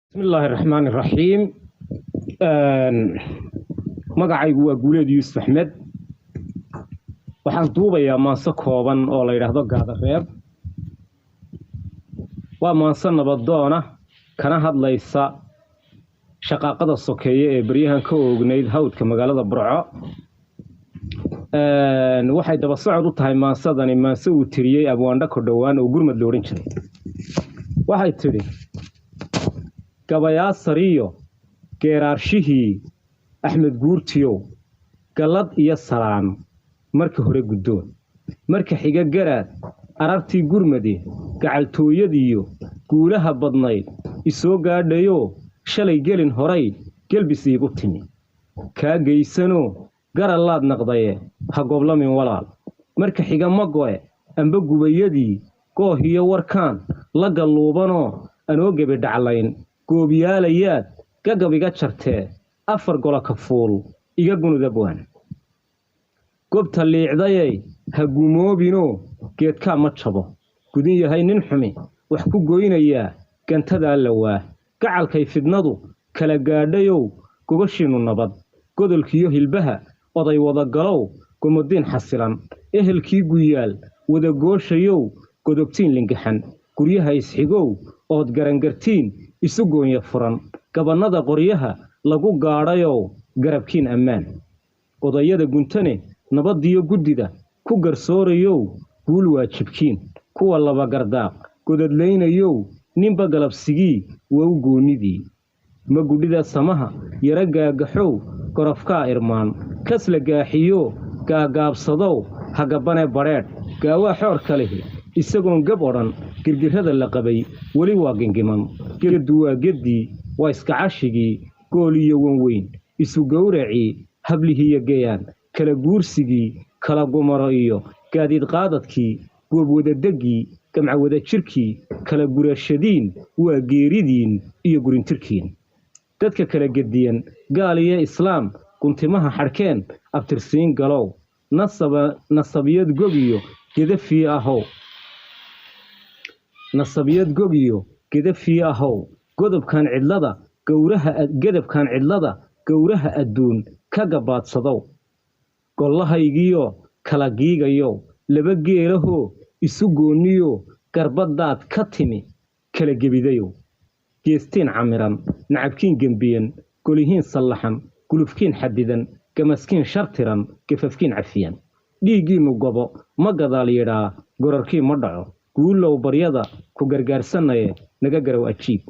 Bismi illaahi raxmaani raxiim. Magacaygu waa Guuleed Yuusuf Axmed. Waxaan duubayaa maanso kooban oo la yidhaahdo Gaadareeb. Waa maanso nabadoona kana hadlaysa shaqaaqada sokeeye ee beryahan ka oognayd hawdka magaalada Burco. Waxay daba socod u tahay maansadani maanse uu tiriyey Abwaandho Kodhowaan oo Gurmad la odhan jiray. Waxay tidhi: gabayaasariyo geeraarshihii Axmed Guurtiyow, gallad iyo salaan marka hore guddoon, marka xiga garaad arartii Gurmadi gacaltooyadiiyo guulaha badnayd isoo gaadhayoo shalay gelin horay gelbis iigu timi, kaa geysanoo garallaad naqdaye ha goblamin walaal. Marka xiga ma go'e amba gubayadii goohiyo warkaan la galluubanoo anoo gebi dhaclayn goobiyaalayaad gagab iga jartee afar golo ka fuul iga gunudabwaan. Gobta liicdayay ha gumoobinoo geedkaa ma jabo, gudin yahay nin xumi wax ku goynayaa gantadaa lawaa. Gacalkay fidnadu kala gaadhayow gogoshiinnu nabad, godolkiyo hilbaha oday wadagalow gomodiin xasilan, ehelkii guyaal wada gooshayow godobtiin lingaxan, guryaha isxigow ood garangartiin isu goonya furan, gabannada qoryaha lagu gaadhayow garabkiin ammaan. Odayada guntane nabadiyo guddida ku garsoorayow guul waajibkiin, kuwa laba gardaaq godadlaynayow ninba galabsigii wow goonnidii. Ma gudhida samaha yara gaagaxow gorofkaa irmaan, kasla gaaxiyo gaagaabsadow hagabane badheedh, gaawaa xoorka lihi isagoon gab odhan girgirrada la qabay weli waa gingiman. Geddu waa geddii, waa iskacashigii, gool iyo wanweyn isu gowracii, hablihiyo gayaan kala guursigii, kala gumaro iyo gaadiid qaadadkii, goob wadadeggii, gamca wadajirkii, kala gurashadiin waa geeridiin iyo gurintirkiin. Dadka kala gediyan gaal iyo islaam guntimaha xadhkeen abtirsiin galow, nasaba nasabiyad gogiyo gedafii ahow, nasabiyad gogiyo gedafii ahow, godobkan cidlada gowraha, gedabkan cidlada gowraha adduun ka gabaadsadow, gollahaygiyo kala giigayow, laba geelahoo isu goonniyo garbadaad ka timi kala gebidayow, geestiin camiran, nacabkiin gembiyan, golihiin sallaxan, gulufkiin xadidan, gamaskiin shartiran, gafafkiin cafiyan. Dhiiggiinnu gobo ma gadaal yidhaa, gorarkii ma dhaco, guulow baryada ku gargaarsanaye naga garow ajiib.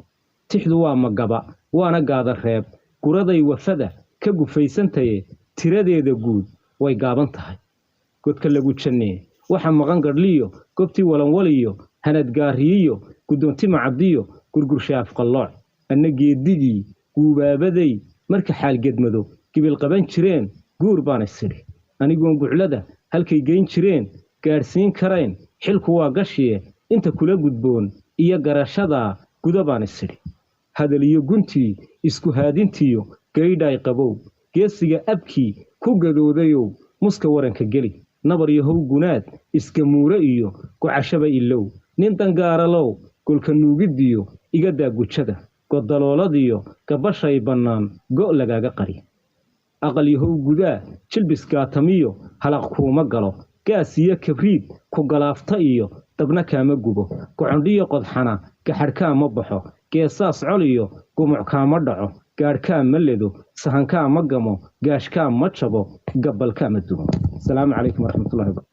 Tixdu waa magaba waana gaada reeb, guraday wafada ka gufaysantaye tiradeeda guud way gaaban tahay. Godka lagu jannee waxa maqan gadhliyo gobtii walanwaliyo hanadgaariyiyo guddoonti macabdiyo gurgurshe afqallooc. Anna geedigii guubaabaday marka xaalgedmado gibil qaban jireen guur baan isidhi, anigoon guclada halkay geyn jireen gaadhsiin karayn xilku waa gashiye inta kula gudboon iyo garashadaa guda baan isidhi. Hadal iyo guntii isku haadintiyo gaydhaay qabow, geesiga abkii ku gadoodayow muska waranka geli, nabar yahow gunaad iska muure iyo gocashaba ilow, nin dangaaralow golka nuugidiyo iga daa gujada, godalooladiyo gabashay bannaan go' lagaaga qari. Aqal yahow gudaa jilbis gaatamiyo halaq kuuma galo, gaas iyo kabriid ku galaafta iyo dabna kaama gubo, gocondhiyo qodxana gaxadhkaa ma baxo, geesaas col iyo gumuc kaama dhaco, gaadhkaa ma ledo, sahankaa ma gamo, gaashkaa ma jabo, gabalkaa ma dumo. Asalaamu calaykum waraxmatullahi wabarakatu.